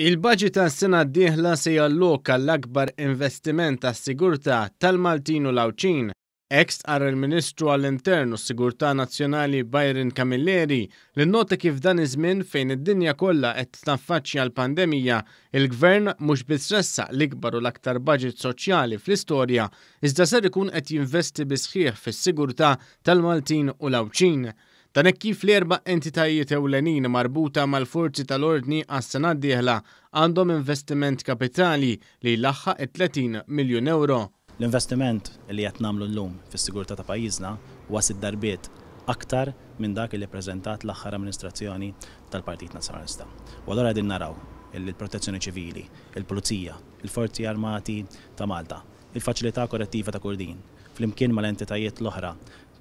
Il-baġit għas-sena d-dieħla se jalloka l-akbar investiment għas-sigurtà tal-Maltin u l-Għawdxin. Hekk stqarr il-Ministru għall-Intern u s-Sigurtà Nazzjonali Byron Camilleri li nnota kif f'dan iż-żmien fejn id-dinja kollha qed taffaċċja l-pandemija, il-Gvern mhux biss ressaq l-ikbar u l-aktar baġit soċjali fl-istorja, iżda ser ikun qed jinvesti bis-sħiħ fis-sigurtà tal-Maltin u l-Għawdxin. Dan hekk kif l-erba' entitajiet ewlenin marbuta mal-forzi tal-ordni għas-sena d-dieħla għandhom investiment kapitali li jlaħħaq it-30 miljun ewro. L-investiment li qed nagħmlu llum fis-sigurtà ta' pajjiżna huwa sitt darbiet aktar minn dak li ppreżentat l-aħħar amministrazzjoni tal-Partit Nazzjonalista. U allura qegħdin naraw illi l-Protezzjoni Ċivili, il-Pulizija, il-Forzi Armati ta' Malta, il-Faċilità Korrettiva ta' Kordin, flimkien mal-entitajiet l-oħra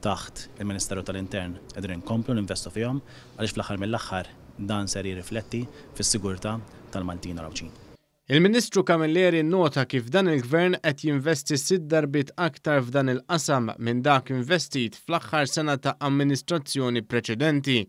taħt il-Ministeru tal-Intern qegħdin inkomplu ninvestu fihom għaliex fl-aħħar mill-aħħar dan ser jirrifletti fis-sigurtà tal-Maltin u l-Għawdxin. Il-Ministru Camilleri nnota kif dan il-Gvern qed jinvesti sitt darbiet aktar f'dan il-qasam minn dak investit fl-aħħar sena ta' amministrazzjoni preċedenti.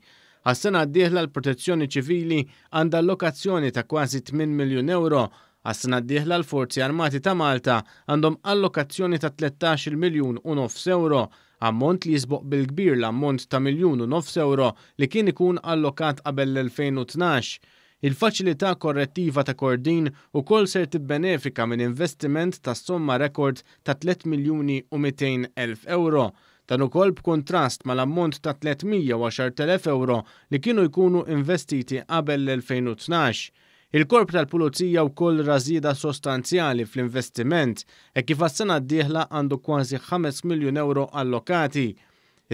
Għas-sena d-dieħla l-Protezzjoni Ċivili għandha allokazzjoni ta' kważi tmien miljun ewro Għas-sena d-dieħla l-Forzi Armati ta' Malta għandhom allokazzjoni ta' 13-il miljun u nofs ewro, ammont li jisboq bil-kbir l-ammont ta' miljun u nofs ewro li kien ikun allokat qabel l-2012. Il-Faċilità Korrettiva ta' Kordin ukoll ser tibbenefika minn investiment ta' somma rekord ta' 3 miljuni u 200 elf ewro. Dan ukoll b'kuntrast mal-ammont ta' 310,000 ewro li kienu jkunu investiti qabel l-2012. Il-Korp tal-Pulizija wkoll ra żieda sostanzjali fl-investiment hekk kif għas-sena d-dieħla għandu kważi ħames miljun ewro allokati.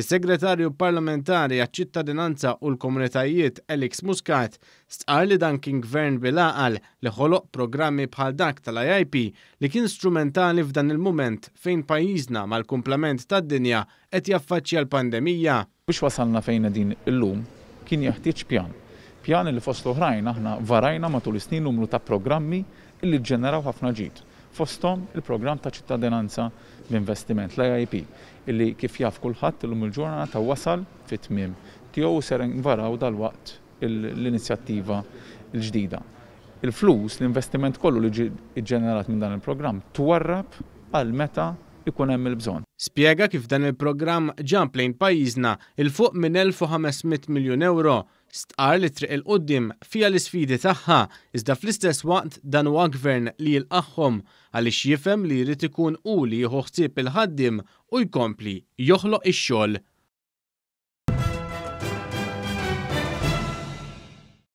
Is-Segretarju Parlamentari għaċ-Ċittadinanza u l-Komunitajiet Alex Muscat stqarr li dan kien Gvern bil-għaqal li ħoloq programmi bħal dak tal-IIP li kien strumentali f'dan il-mument fejn pajjiżna mal-kumplament tad-dinja qed jaffaċċja l-pandemija. Biex wasalna fejn qegħdin illum kien jeħtieġ pjan. Pjan li fost l-oħrajn aħna varajna matul is-snin numru ta' programmi li ġġeneraw ħafna ġid. Fosthom il-programm ta' ċittadinanza b'investiment, l-IIP, illi kif jaf kulħadd illum il-ġurnata wasal fit-tmiem tiegħu u ser nvaraw dalwaqt l-inizjattiva l-ġdida. Il-flus, l-investiment kollu li ġie ġġenerat minn dan il-programm twarrab għal meta ikun hemm il-bżonn. Spjega kif dan il-programm ġab lejn pajjiżna 'il fuq minn 1,500 miljun ewro. Stqarr li t-triq 'il quddiem fiha l-isfidi tagħha, iżda fl-istess waqt dan huwa Gvern li jilqagħhom għaliex jifhem li jrid ikun hu li jieħu ħsieb il-ħaddiem u jkompli joħloq ix-xogħol.